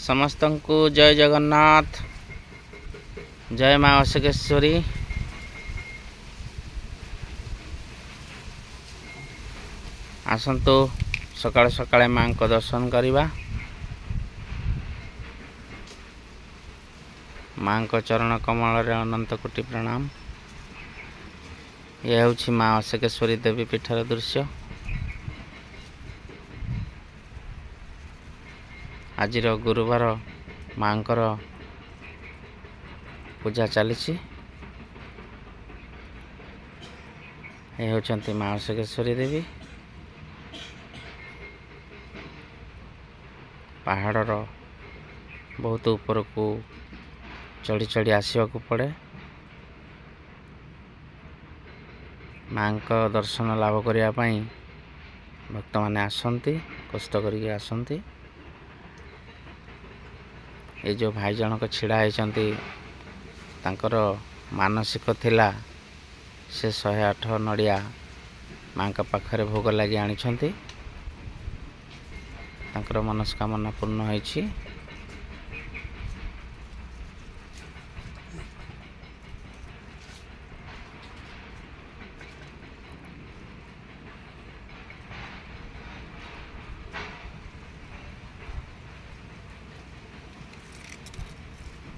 ସମସ୍ତଙ୍କୁ ଜୟ ଜଗନ୍ନାଥ, ଜୟ ମା ଅଶୋକେଶ୍ୱରୀ। ଆସନ୍ତୁ, ସକାଳେ ସକାଳେ ମାଙ୍କ ଦର୍ଶନ କରିବା। ମାଙ୍କ ଚରଣ କମଳରେ ଅନନ୍ତ କୋଟି ପ୍ରଣାମ। ଏ ହେଉଛି ମା ଅଶୋକେଶ୍ୱରୀ ଦେବୀ ପୀଠର ଦୃଶ୍ୟ। ଆଜିର ଗୁରୁବାର ମାଙ୍କର ପୂଜା ଚାଲିଛି। ଏ ହେଉଛନ୍ତି ମା ଅଶୋକେଶ୍ୱରୀ ଦେବୀ। ପାହାଡ଼ର ବହୁତ ଉପରକୁ ଚଢ଼ି ଚଢ଼ି ଆସିବାକୁ ପଡ଼େ ମାଙ୍କ ଦର୍ଶନ ଲାଭ କରିବା ପାଇଁ। ଭକ୍ତମାନେ ଆସନ୍ତି, କଷ୍ଟ କରିକି ଆସନ୍ତି। ଏ ଯେଉଁ ଭାଇ ଜଣକ ଛିଡ଼ା ହେଇଛନ୍ତି, ତାଙ୍କର ମାନସିକ ଥିଲା। ସେ 108 ନଡ଼ିଆ ମାଙ୍କ ପାଖରେ ଭୋଗ ଲାଗି ଆଣିଛନ୍ତି। ତାଙ୍କର ମନସ୍କାମନା ପୂର୍ଣ୍ଣ ହେଇଛି।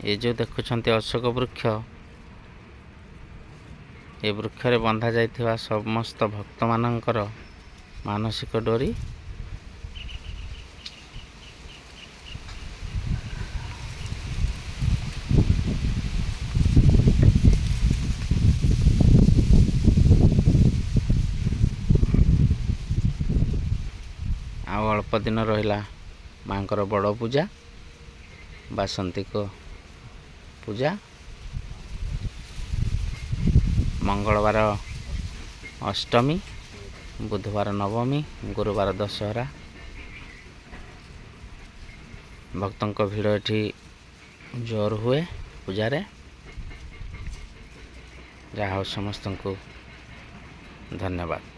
ଏ ଯେଉଁ ଦେଖୁଛନ୍ତି ଅଶୋକ ବୃକ୍ଷ, ଏ ବୃକ୍ଷରେ ବନ୍ଧା ଯାଇଥିବା ସମସ୍ତ ଭକ୍ତମାନଙ୍କର ମାନସିକ ଡୋରି। ଆଉ ଅଳ୍ପ ଦିନ ରହିଲା ମାଙ୍କର ବଡ଼ ପୂଜା, ବାସନ୍ତିକ ପୂଜା। ମଙ୍ଗଳବାର ଅଷ୍ଟମୀ, ବୁଧବାର ନବମୀ, ଗୁରୁବାର ଦଶହରା। ଭକ୍ତଙ୍କ ଭିଡ଼ ଏଠି ଜୋର ହୁଏ ପୂଜାରେ। ଯାହା ହଉ, ସମସ୍ତଙ୍କୁ ଧନ୍ୟବାଦ।